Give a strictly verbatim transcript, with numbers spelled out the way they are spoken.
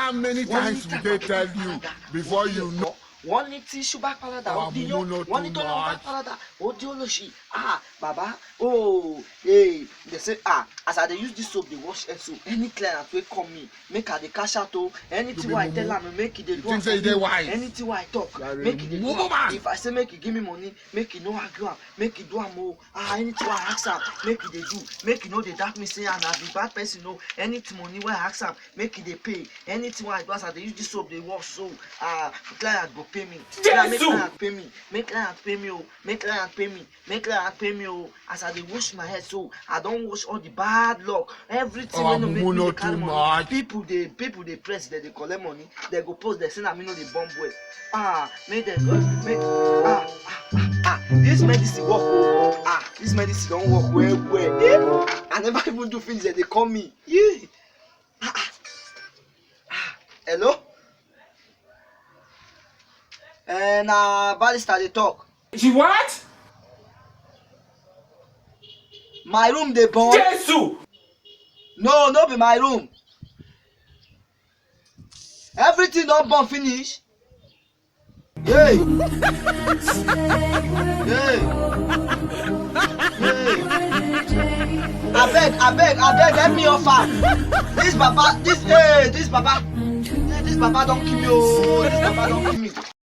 How many Wọ́n times ní will they tàbá tell you parada, before ó di you ẹ̀kọ́. Know? Wọ́n ní tí iṣu bá parada, ó Our di iyán. mumu no Wọ́n ní too tó náà bá much. Parada, ó di olóṣì. Ah, bàbá, oh, hey, they say, ah, as I dey use this soap, dey wash hair so, any client wey come me, make I dey cash out o. Anything be wey I tell mumu. Am, make e dey You do think am say for you dey me. Wise? Anything wey I talk, You are a make e dey do mumu am. Man. If I say make e give me money, make e no argue am, make e do am o. Ah, anything wey I ask am, make e dey do. Make e no dey doubt me say, ah, na be bad person o. Anything money wey I ask am, make e dey pay. Anything wey I do, as I dey use this soap dey wash so, ah, client go pay me. Yeah, make Jesus! Client pay me. Make client pay me o. Make client pay me. Make client pay me o. As I dey wash my head so, I don wash all the bad luck. Everything Our wey no make mumu me no dey carry too money. Much. People dey, people dey press, dem dey collect money. Dem go post, dem say na me no dey bomb well. Ah, make dem go, make, ah, ah, ah, ah. This medicine work o. Ah, this medicine don work well well. Eh? I never even do finish, dem dey call me. Yeah. Ah, ah. Ah, hello? Eh, na barrister dey talk. She what? My room dey burn. Jesus! No, no be my room. Everything don burn finish. Hey. Hey. Hey. Abeg, abeg, abeg, help me offer. This baba, this, hey, this baba, this baba don kill me o. This baba don kill me.